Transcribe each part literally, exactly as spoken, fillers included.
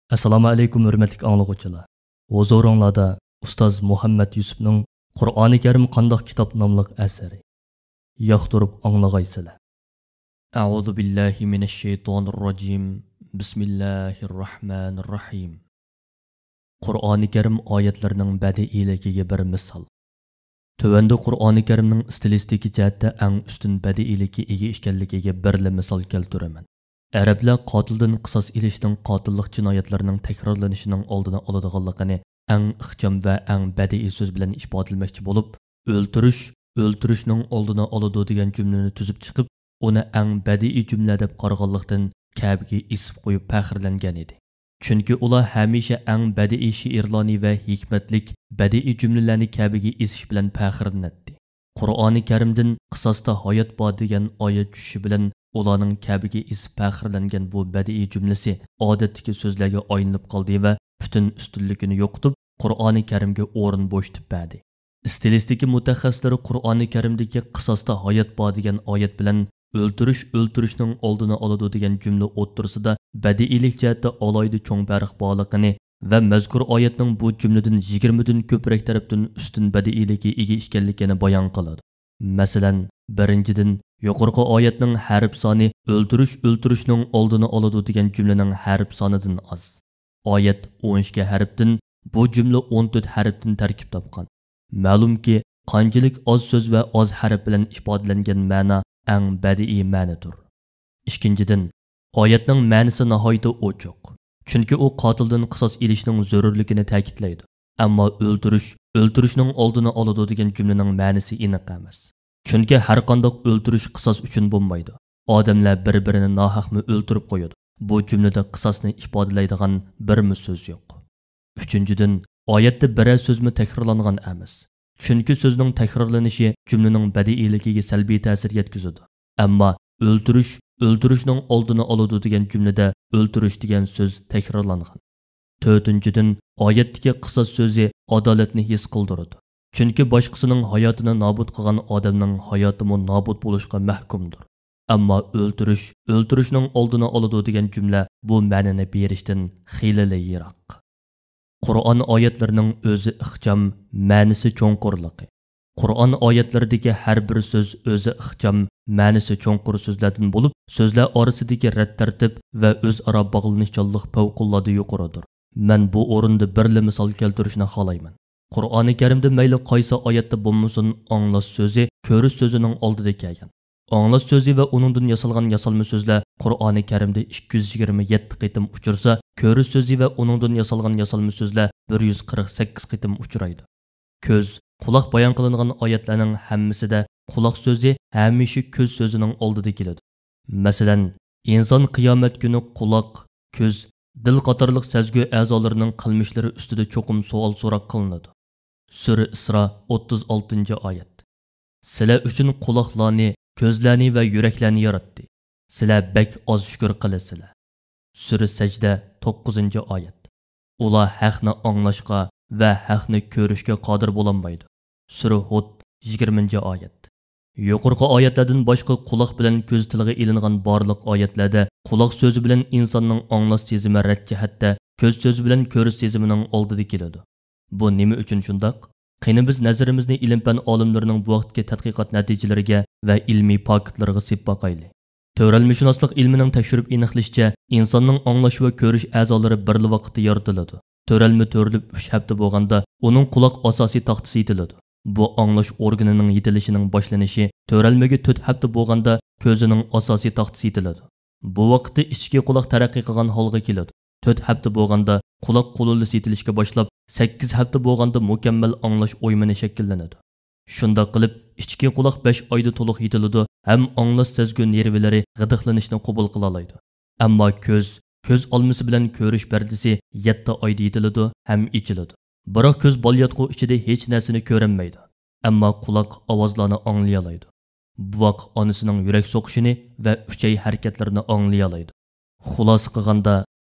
ئەسسالامۇ ئەلەيكۇم، ھۆرمەتلىك ئاڭلىغۇچىلار. ھۇزۇرۇڭلاردا ئۇستاز مۇھەممەد يۈسۈپنىڭ «قۇرئانى كەرىم قانداق كىتاب» ناملىق ئەسىرى. ياقتۇرۇپ ئاڭلىغايسىلەر. أعوذ بالله من الشيطان الرجيم. بسم الله الرحمن الرحيم. قۇرئانى كەرىم ئايەتلىرىنىڭ بەدىئىيلىكىگە بىر مىسال. تۆۋەندە قۇرئانى كەرىمنىڭ ئىستىلىستىكا جەھەتتە ئەڭ ئۈستۈن بەدىئىيلىككە ئىگە ئىكەنلىكىگە بىرلا مىسال كەلتۈرىمەن. ئەرەبلەر قاتىلدىن قىساس ئېلىشنىڭ قاتىللىق جىنايەتلىرىنىڭ تەكرارلىنىشىنىڭ ئالدىنى ئالىدىغانلىقىنى ئەڭ ئىخچام ۋە ئەڭ بەدىئىي سۆز بىلەن ئىپادىلىمەكچى بولۇپ، «ئۆلتۈرۈش ئۆلتۈرۈشنىڭ ئالدىنى ئالىدۇ» دېگەن جۈملىنى تۈزۈپ چىقىپ، ئۇنى ئەڭ بەدىئىي جۈملە دەپ قارىغانلىقتىن، كەبىگە ئېسىپ قويۇپ پەخىرلەنگەن ئىدى. چۈنكى ئۇلار ھەمىشە ئەڭ بەدىئىي شېئىرلارنى ۋە ھېكمەتلىك بەدىئىي جۈملىلەرنى كەبىگە ئېسىش بىلەن پەخىرلىنەتتى. قۇرئانى كەرىمدىن «قىساستا ھايات بار» دېگەن ئايەت چۈشۈشى بىلەن، ئۇلارنىڭ كەبىگە ئېسىپ پەخىرلەنگەن بۇ بەدىئىي جۈملىسى ئادەتتىكى سۆزلەرگە ئايلىنىپ قالدى ۋە پۈتۈن ئۈستۈنلۈكىنى يوقىتىپ، قۇرئانى كەرىمگە ئورۇن بوشىتىپ بەردى. ئىستىلىستىكا مۇتەخەسسىسلىرى قۇرئانى كەرىمدىكى «قىساستا ھايات بار» دېگەن ئايەت بىلەن «ئۆلتۈرۈش ئۆلتۈرۈشنىڭ ئالدىنى ئالىدۇ» دېگەن جۈملە ئوتتۇرىسىدا بەدىئىيلىك جەھەتتە ئالاھىدە چوڭ پەرق بارلىقىنى ۋە مەزكۇر ئايەتنىڭ بۇ جۈملىدىن يىگىرمىدىن كۆپرەك تەرەپتىن ئۈستۈن بەدىئىيلىككە ئىگە ئىكەنلىكىنى بايان قىلىدۇ. مەسىلەن، بىرىنچىدىن، يۇقىرىقى ئايەتنىڭ ھەرپ سانى «ئۆلتۈرۈش ئۆلتۈرۈشنىڭ ئالدىنى ئالىدۇ» دېگەن جۈملىنىڭ ھەرپ سانىدىن ئاز. ئايەت ئون ئىككى ھەرپتىن، بۇ جۈملە ئون تۆت ھەرپتىن تەركىب تاپقان. مەلۇمكى، قانچىلىك ئاز سۆز ۋە ئاز ھەرپ بىلەن ئىپادىلەنگەن مەنا ئەڭ بەدىئىي مەنىدۇر. ئىككىنچىدىن، ئايەتنىڭ مەنىسى ناھايىتى ئوچۇق. چۈنكى ئۇ قاتىلدىن قىساس ئېلىشنىڭ زۆرۈرلۈكىنى تەكىتلەيدۇ. ئەمما «ئۆلتۈرۈش ئۆلتۈرۈشنىڭ ئالدىنى ئالىدۇ» دېگەن جۈملىنىڭ مەنىسى ئېنىق ئەمەس. چۈنكى ھەرقانداق ئۆلتۈرۈش قىساس ئۈچۈن بولمايدۇ. ئادەملەر بىر-بىرىنى ناھەقمۇ ئۆلتۈرۈپ قويىدۇ. بۇ جۈملىدە قىساسنى ئىپادىلەيدىغان بىرمۇ سۆز يوق. ئۈچىنچىدىن، ئايەتتە بىرەر سۆزمۇ تەكرارلانغان ئەمەس. چۈنكى سۆزنىڭ تەكرارلىنىشى جۈملىنىڭ بەدىئىيلىكىگە سەلبىي تەسىر يەتكۈزىدۇ. ئەمما «ئۆلتۈرۈش ئۆلتۈرۈشنىڭ ئالدىنى ئالىدۇ» دېگەن جۈملىدە «ئۆلتۈرۈش» دېگەن سۆز تەكرارلانغان. تۆتىنچىدىن، ئايەتتىكى «قىساس» سۆزى ئادالەتنى ھېس قىلدۇرىدۇ. چۈنكى باشقىسىنىڭ ھاياتىنى نابۇت قىلغان ئادەمنىڭ ھاياتىمۇ نابۇت بولۇشقا مەھكۇمدۇر. ئەمما «ئۆلتۈرۈش ئۆلتۈرۈشنىڭ ئالدىنى ئالىدۇ» دېگەن جۈملە بۇ مەنىنى بېرىشتىن خېلىلا يىراق. قۇرئان ئايەتلىرىنىڭ ئۆزى ئىخچام، مەنىسى چوڭقۇرلۇقى. قۇرئان ئايەتلىرىدىكى ھەر بىر سۆز ئۆزى ئىخچام، مەنىسى چوڭقۇر سۆزلەردىن بولۇپ، سۆزلەر ئارىسىدىكى رەت تەرتىپ ۋە ئۆزئارا باغلىنىشچانلىق پەۋقۇلئاددە يۇقىرىدۇر. مەن بۇ ئورۇندا بىرلا مىسال كەلتۈرۈشنى خالايمەن. قۇرئانى كەرىمدە مەيلى قايسى ئايەتتە بولمىسۇن، ئاڭلاش سۆزى كۆرۈش سۆزىنىڭ ئالدىدا كەلگەن. ئاڭلاش سۆزى ۋە ئۇنىڭدىن ياسالغان ياسالما سۆزلەر قۇرئانى كەرىمدە ئىككى يۈز يىگىرمە يەتتە قېتىم ئۇچرىسا، كۆرۈش سۆزى ۋە ئۇنىڭدىن ياسالغان ياسالما سۆزلەر بىر يۈز قىرىق سەككىز قېتىم ئۇچرايدۇ. كۆز، قۇلاق بايان قىلىنغان ئايەتلەرنىڭ ھەممىسىدە قۇلاق سۆزى ھەمىشە كۆز سۆزىنىڭ ئالدىدا كېلىدۇ. مەسىلەن، ئىنسان قىيامەت كۈنى قۇلاق، كۆز، دىل قاتارلىق سەزگۈ ئەزالىرىنىڭ قىلمىشلىرى ئۈستىدە چوقۇم سوئال سوراق قىلىنىدۇ. سۈرە ئىسرا، ئوتتۇز ئالتىنچى ئايەت. سىلەر ئۈچۈن قۇلاقلارنى، كۆزلەرنى ۋە يۈرەكلەرنى ياراتتى. سىلەر بەك ئاز شۈكۈر قىلىسىلەر. سۈرە سەجدە، توققۇزىنچى ئايەت. ئۇلار ھەقنى ئاڭلاشقا ۋە ھەقنى كۆرۈشكە قادىر بولالمايدۇ. سۈرە ھۇد، يىگىرمىنچى ئايەت. يۇقىرىقى ئايەتلەردىن باشقا، قۇلاق بىلەن كۆز تىلغا ئېلىنغان بارلىق ئايەتلەردە قۇلاق سۆزى بىلەن ئىنساننىڭ ئاڭلاش سېزىمى رەت جەھەتتە كۆز سۆزى بىلەن كۆرۈش سېزىمىنىڭ ئالدىدا كېلىدۇ. بۇ نېمە ئۈچۈن شۇنداق؟ قېنى، بىز نەزىرىمىزنى ئىلىم-پەن ئالىملىرىنىڭ بۇ ۋاقىتتىكى تەتقىقات نەتىجىلىرىگە ۋە ئىلمىي پاكىتلىرىغا سېلىپ باقايلى. تۆرەلمىشۇناسلىق ئىلمىنىڭ تەكشۈرۈپ ئېنىقلىشىچە، ئىنساننىڭ ئاڭلاش ۋە كۆرۈش ئەزالىرى بىرلا ۋاقىتتا يارىتىلىدۇ. تۆرەلمە تۆرىلىپ ئۈچ ھەپتە بولغاندا، ئۇنىڭ قۇلاق ئاساسىي تاختىسى يېتىلىدۇ. بۇ ئاڭلاش ئورگىنىنىڭ يېتىلىشىنىڭ باشلىنىشى تۆرەلمىگە تۆت ھەپتە بولغاندا كۆزىنىڭ ئاساسىي تاختىسى يېتىلىدۇ. بۇ ۋاقىتتا ئىچكى قۇلاق تەرەققىي قىلغان ھالغا كېلىدۇ. تۆت ھەپتە بولغاندا قۇلاق قۇلۇلىسى يېتىلىشكە باشلاپ، سەككىز ھەپتە بولغاندا مۇكەممەل ئاڭلاش ئويمىنى شەكىللىنىدۇ. شۇنداق قىلىپ، ئىچكى قۇلاق بەش ئايدا تولۇق يېتىلىدۇ ھەم ئاڭلاش سەزگۈ نېرۋىلىرى غىدىقلىنىشنى قوبۇل قىلالايدۇ. ئەمما كۆز، كۆز ئالمىسى بىلەن كۆرۈش پەردىسى يەتتە ئايدا يېتىلىدۇ ھەم ئېچىلىدۇ. بىراق كۆز بالىياتقۇ ئىچىدە ھېچ نەرسىنى كۆرەلمەيدۇ. ئەمما قۇلاق ئاۋازلارنى ئاڭلىيالايدۇ. بوۋاق ئانىسىنىڭ يۈرەك سوقۇشىنى ۋە ئۈچەي ھەرىكەتلىرىنى ئاڭلىيالايدۇ. خۇلاسە قىلغاندا،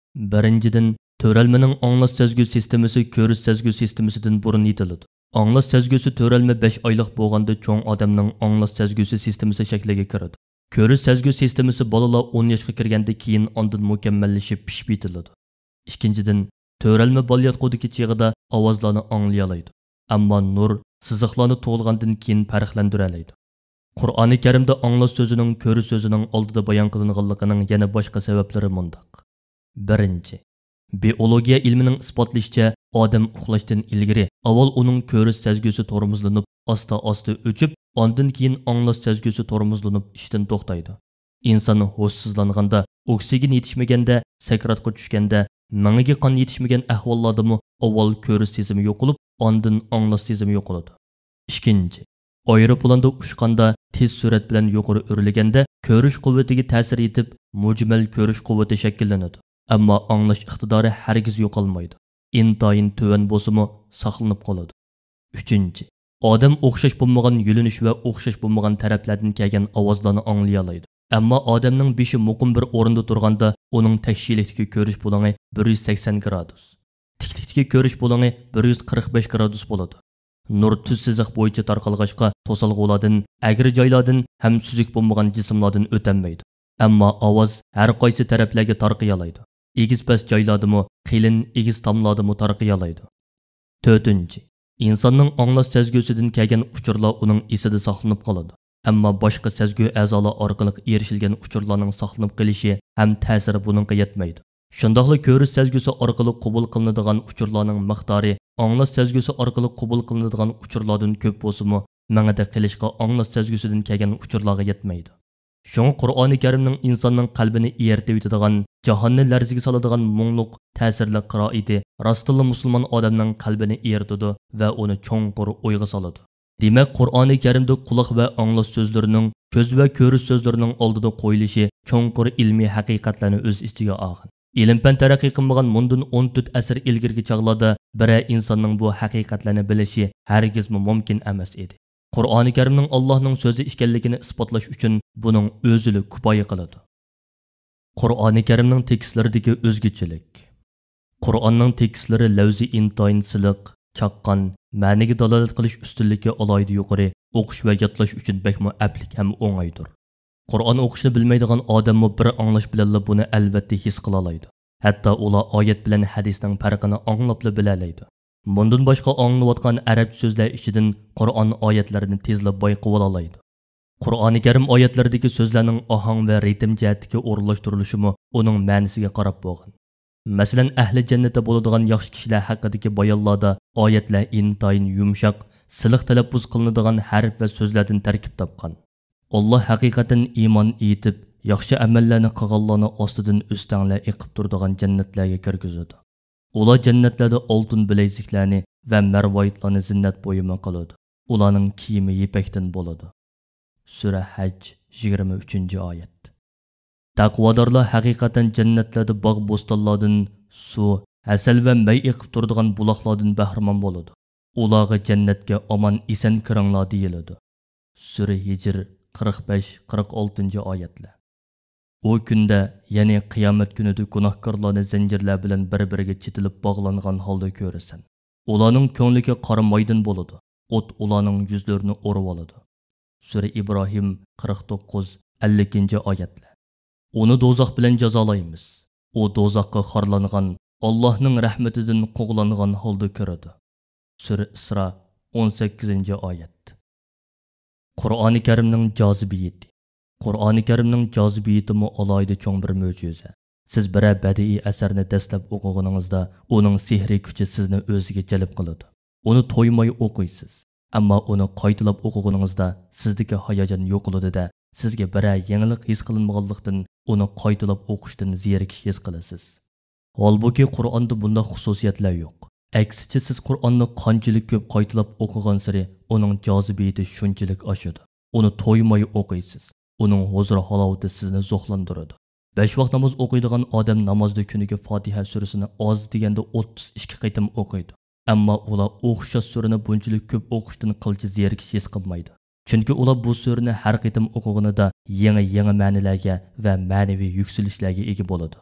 بىرىنچىدىن، تۆرەلمىنىڭ ئاڭلاش سەزگۈ سىستېمىسى كۆرۈش سەزگۈ سىستېمىسىدىن بۇرۇن يېتىلىدۇ. ئاڭلاش سەزگۈسى تۆرەلمە بەش ئايلىق بولغاندا چوڭ ئادەمنىڭ ئاڭلاش سەزگۈسى سىستېمىسى شەكلىگە كىرىدۇ. كۆرۈش سەزگۈ سىستېمىسى بالىلار ئون ياشقا كىرگەندىن كېيىن ئاندىن مۇكەممەللىشىپ پىشىپ يېتىلىدۇ. ئىككىنچىدىن، تۆرەلمە بالىياتقۇدىكى چېغىدا ئاۋازلارنى ئاڭلىيالايدۇ، ئەمما نۇر سىزىقلارنى تۇغۇلغاندىن كېيىن پەرقلەندۈرەلەيدۇ. قۇرئانى كەرىمدە ئاڭلاش سۆزىنىڭ كۆرۈش سۆزىنىڭ ئالدىدا بايان قىلىنغانلىقىنىڭ يەنە باشقا سەۋەبلىرى مۇنداق. بىرىنچى، بىئولوگىيە ئىلمىنىڭ ئىسپاتلىشىچە، ئادەم ئۇخلاشتىن ئىلگىرى ئاۋۋال ئۇنىڭ كۆرۈش سەزگۈسى تورمۇزلىنىپ، ئاستا-ئاستا ئۆچۈپ، ئاندىن كېيىن ئاڭلاش سەزگۈسى تورمۇزلىنىپ ئىشتىن توختايدۇ. ئىنسان ھوشسىزلانغاندا، ئوكسىگېن يېتىشمىگەندە، سەكراتقا چۈشكەندە، مېڭىگە قان يېتىشمىگەن ئەھۋاللاردىمۇ ئاۋۋال كۆرۈش سېزىمى يوقىلىپ، ئاندىن ئاڭلاش سېزىمى يوقىلىدۇ. ئىككىنچى، ئايروپىلاندا ئۇچقاندا تېز سۈرئەت بىلەن يۇقىرى ئۆرلىگەندە، كۆرۈش قۇۋۋىتىگە تەسىر يېتىپ، مۈجمەل كۆرۈش قۇۋۋىتى شەكىللىنىدۇ. ئەمما ئاڭلاش ئىقتىدارى ھەرگىز يوقالمايدۇ. ئىنتايىن تۆۋەن بولسىمۇ ساقلىنىپ قالىدۇ. ئۈچىنچى، ئادەم ئوخشاش بولمىغان يۆنىلىش ۋە ئوخشاش بولمىغان تەرەپلەردىن كەلگەن ئاۋازلارنى ئاڭلىيالايدۇ. ئەمما ئادەمنىڭ بېشى مۇقىم بىر ئورۇندا تۇرغاندا، ئۇنىڭ تەكشىلىكتىكى كۆرۈش بۇلۇڭى بىر يۈز سەكسەن گرادۇس، تىكلىكتىكى كۆرۈش بۇلۇڭى بىر يۈز قىرىق بەش گرادۇس بولىدۇ. نۇر تۈز سىزىق بويىچە تارقالغاچقا، توسالغۇلاردىن، ئەگرى جايلاردىن ھەم سۈزۈك بولمىغان جىسىملاردىن ئۆتەلمەيدۇ. ئەمما ئاۋاز ھەر قايسى تەرەپلەرگە تارقىيالايدۇ. ئېگىز پەس جايلاردىمۇ، قېلىن ئېگىز تاملاردىمۇ تارقىيالايدۇ. تۆتىنچى، ئىنساننىڭ ئاڭلاش سەزگۈسىدىن كەلگەن ئۇچۇرلار ئۇنىڭ ئېسىدە ساقلىنىپ قالىدۇ. ئەمما باشقا سەزگۈ ئەزالار ئارقىلىق ئېرىشىلگەن ئۇچۇرلارنىڭ ساقلىنىپ قېلىشى ھەم تەسىرى بۇنىڭغا يەتمەيدۇ. شۇنداقلا كۆرۈش سەزگۈسى ئارقىلىق قوبۇل قىلىنىدىغان ئۇچۇرلارنىڭ مىقدارى ئاڭلاش سەزگۈسى ئارقىلىق قوبۇل قىلىنىدىغان ئۇچۇرلاردىن كۆپ بولسىمۇ، مېڭىدە قېلىشقا ئاڭلاش سەزگۈسىدىن كەلگەن ئۇچۇرلارغا يەتمەيدۇ. شۇڭا قۇرئانى كەرىمنىڭ ئىنساننىڭ قەلبىنى ئېرىتىۋېتىدىغان، جاھاننى لەرزىگە سالىدىغان مۇڭلۇق، تەسىرلىك قىرائىتى راستتىنلا مۇسۇلمان ئادەمنىڭ قەلبىنى ئېرىتىدۇ ۋە ئۇنى چوڭقۇر ئويغا سالىدۇ. دېمەك، قۇرئانى كەرىمدە قۇلاق ۋە ئاڭلاش سۆزلىرىنىڭ كۆز ۋە كۆرۈش سۆزلىرىنىڭ ئالدىدا قويۇلۇشى چوڭقۇر ئىلمىي ھەقىقەتلەرنى ئۆز ئىچىگە ئالغان، ئىلىم-پەن تەرەققىي قىلمىغان مۇندىن ئون تۆت ئەسىر ئىلگىرىكى چاغلاردا بىرەر ئىنساننىڭ بۇ ھەقىقەتلەرنى بىلىشى ھەرگىزمۇ مۇمكىن ئەمەس ئىدى. قۇرئانى كەرىمنىڭ ئاللاھنىڭ سۆزى ئىكەنلىكىنى ئىسپاتلاش ئۈچۈن بۇنىڭ ئۆزىلا كۇپايە قىلىدۇ. قۇرئانى كەرىمنىڭ تېكىستلىرىدىكى ئۆزگىچىلىك. قۇرئاننىڭ تېكىستلىرى لەۋزى ئىنتايىن سىلىق، چاققان، مەنىگە دالالەت قىلىش ئۈستۈنلۈكى ئالاھىدە يۇقىرى، ئوقۇش ۋە يادلاش ئۈچۈن بەكمۇ ئەپلىك ھەم ئوڭايدۇر. قۇرئان ئوقۇشنى بىلمەيدىغان ئادەممۇ بىر ئاڭلاش بىلەنلا بۇنى ئەلۋەتتە ھېس قىلالايدۇ. ھەتتا ئۇلار ئايەت بىلەن ھەدىسنىڭ پەرقىنى ئاڭلاپلا بىلەلەيدۇ. مۇندىن باشقا، ئاڭلىنىۋاتقان ئەرەبچە سۆزلەر ئىچىدىن قۇرئان ئايەتلىرىنى تېزلا بايقىۋالالايدۇ. قۇرئانى كەرىم ئايەتلىرىدىكى سۆزلەرنىڭ ئاھاڭ ۋە رىتىم جەھەتتىكى ئورۇنلاشتۇرۇلۇشىمۇ ئۇنىڭ مەنىسىگە قاراپ بولغان. مەسىلەن، ئەھلى جەننەتتە بولىدىغان ياخشى كىشىلەر ھەققىدىكى بايانلاردا ئايەتلەر ئىنتايىن يۇمشاق، سىلىق تەلەپپۇز قىلىنىدىغان ھەرپ ۋە سۆزلەردىن تەركىب تاپقان. ئاللا ھەقىقەتەن ئىمان ئېيتىپ، ياخشى ئەمەللەرنى قىلغانلارنى ئاستىدىن ئۆستەڭلەر ئېقىپ تۇرىدىغان جەننەتلەرگە كىرگۈزىدۇ. ئۇلار جەننەتلەردە ئالتۇن بىلەيزۈكلەرنى ۋە مەرۋايىتلارنى زىننەت بۇيۇمى قىلىدۇ. ئۇلارنىڭ كىيىمى يىپەكتىن بولىدۇ. سۈرە ھەج، يىگىرمە ئۈچىنچى ئايەت. تەقۋادارلار ھەقىقەتەن جەننەتلەردە باغ-بوستانلاردىن، سۇ، ھەسەل ۋە مەي ئېقىپ تۇرىدىغان بۇلاقلاردىن بەھرىمەن بولىدۇ. ئۇلارغا جەننەتكە ئامان-ئېسەن كىرىڭلار دېيىلىدۇ. سۈرە ھىجر، قىرىق بەش، قىرىق ئالتىنچى ئايەتلەر. ئۇ كۈندە، يەنى قىيامەت كۈنىدە گۇناھكارلارنى زەنجىرلەر بىلەن بىر-بىرىگە چېتىلىپ باغلانغان ھالدا كۆرىسەن. ئۇلارنىڭ كۆڭلىكى قارا مايدىن بولىدۇ، ئوت ئۇلارنىڭ يۈزلىرىنى ئورىۋالىدۇ. سۈرە ئىبراھىم، قىرىق توققۇز، ئەللىكىنچى ئايەتلەر. ئۇنى دوزاخ بىلەن جازالايمىز. ئۇ دوزاخقا خارلانغان، ئاللاھنىڭ رەھمىتىدىن قوغلانغان ھالدا كىرىدۇ. سۈرە ئىسرا، ئون سەككىزىنچى ئايەت. قۇرئانى كەرىمنىڭ جازىبىيىتى. قۇرئانى كەرىمنىڭ جازىبىيىتىمۇ ئالاھىدە چوڭ بىر مۆجىزە. سىز بىرەر بەدىئىي ئەسەرنى دەسلەپ ئوقۇغىنىڭىزدا، ئۇنىڭ سېھرىي كۈچى سىزنى ئۆزىگە جەلپ قىلىدۇ. ئۇنى تويماي ئوقۇيسىز. ئەمما ئۇنى قايتىلاپ ئوقۇغىنىڭىزدا، سىزدىكى ھاياجان يوقىلىدۇ-دە، سىزگە بىرەر يېڭىلىق ھېس قىلىنمىغانلىقتىن، ئۇنى قايتىلاپ ئوقۇشتىن زېرىكىش ھېس قىلىسىز. ھالبۇكى، قۇرئاندا بۇنداق خۇسۇسىيەتلەر يوق. ئەكسىچە، سىز قۇرئاننى قانچىلىك كۆپ قايتىلاپ ئوقۇغانسېرى، ئۇنىڭ جازىبىيىتى شۇنچىلىك ئاشىدۇ. ئۇنى تويماي ئوقۇيسىز. ئۇنىڭ ھۇزۇر-ھالاۋىتى سىزنى زوقلاندۇرىدۇ. بەش ۋاق ناماز ئوقۇيدىغان ئادەم نامازدا كۈنىگە فاتىھە سۈرىسىنى ئاز دېگەندە ئوتتۇز ئىككى قېتىم ئوقۇيدۇ. ئەمما ئۇلار ئوخشاش سۈرىنى بۇنچىلىك كۆپ ئوقۇشتىن قىلچە زېرىكىش ھېس قىلمايدۇ. چۈنكى ئۇلار بۇ سۈرىنى ھەر قېتىم ئوقۇغىنىدا يېڭى-يېڭى مەنىلەرگە ۋە مەنىۋى يۈكسىلىشلەرگە ئىگە بولىدۇ.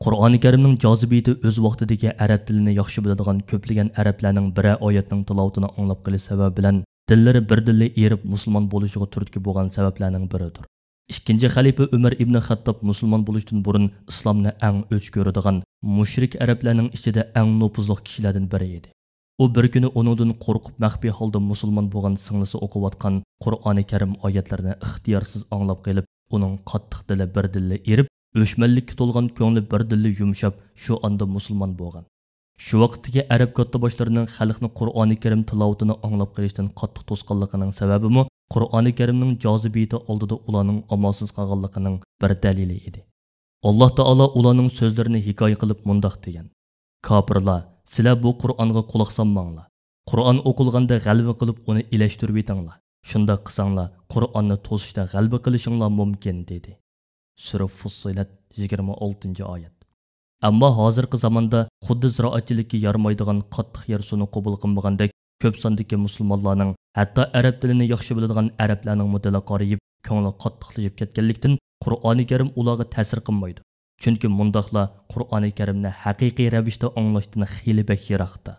قۇرئانى كەرىمنىڭ جازىبىيىتى ئۆز ۋاقتىدىكى ئەرەب تىلىنى ياخشى بىلىدىغان كۆپلىگەن ئەرەبلەرنىڭ بىرەر ئايەتنىڭ تىلاۋىتىنى ئاڭلاپ قېلىش سەۋەبى بىلەن دىللىرى بىردىنلا ئېرىپ مۇسۇلمان بولۇشىغا تۈرتكە بولغان سەۋەبلەرنىڭ بىرىدۇر. ئىككىنچى خەلىپە ئۆمەر ئىبنى خەتتاب مۇسۇلمان بولۇشتىن بۇرۇن ئىسلامنى ئەڭ ئۆچ كۆرىدىغان، مۇشرىك ئەرەبلەرنىڭ ئىچىدە ئەڭ نوپۇزلۇق كىشىلەردىن بىرى ئىدى. ئۇ بىر كۈنى ئۇنىڭدىن قورقۇپ مەخپىي ھالدا مۇسۇلمان بولغان سىڭلىسى ئوقۇۋاتقان قۇرئانى كەرىم ئايەتلىرىنى ئىختىيارسىز ئاڭلاپ قېلىپ، ئۇنىڭ قاتتىق دىلى بىردىنلا ئېرىپ، ئۆچمەنلىككە تولغان كۆڭلى بىردىنلا يۇمشاپ، شۇ ئاندا مۇسۇلمان بولغان. شۇ ۋاقىتتىكى ئەرەب كاتتىباشلىرىنىڭ خەلقنى قۇرئانى كەرىم تىلاۋىتىنى ئاڭلاپ قېلىشتىن قاتتىق توسقانلىقىنىڭ سەۋەبىمۇ قۇرئانى كەرىمنىڭ جازىبىيىتى ئالدىدا ئۇلارنىڭ ئامالسىز قالغانلىقىنىڭ بىر دەلىلى ئىدى. ئاللاھ تائالا ئۇلارنىڭ سۆزلىرىنى ھېكايە قىلىپ مۇنداق دېگەن: «كاپىرلار، سىلەر بۇ قۇرئانغا قۇلاق سالماڭلار. قۇرئان ئوقۇلغاندا غەلۋە قىلىپ ئۇنى ئېلەشتۈرۈۋېتىڭلار. شۇنداق قىلساڭلار، قۇرئاننى توسۇشتا غەلىبە قىلىشىڭلار مۇمكىن» دېدى. سۈرە فۇسسىلەت، يىگىرمە ئالتىنچى ئايەت. ئەمما ھازىرقى زاماندا خۇددى زىرائەتچىلىككە يارىمايدىغان قاتتىق يەر سۇنى قوبۇل قىلمىغاندەك، كۆپ ساندىكى مۇسۇلمانلارنىڭ، ھەتتا ئەرەب تىلىنى ياخشى بىلىدىغان ئەرەبلەرنىڭمۇ دىلى قارىيىپ، كۆڭلى قاتتىقلىشىپ كەتكەنلىكتىن، قۇرئانى كەرىم ئۇلارغا تەسىر قىلمايدۇ. چۈنكى مۇنداقلار قۇرئانى كەرىمنى ھەقىقىي رەۋىشتە ئاڭلاشتىن خېلى بەك يىراقتا.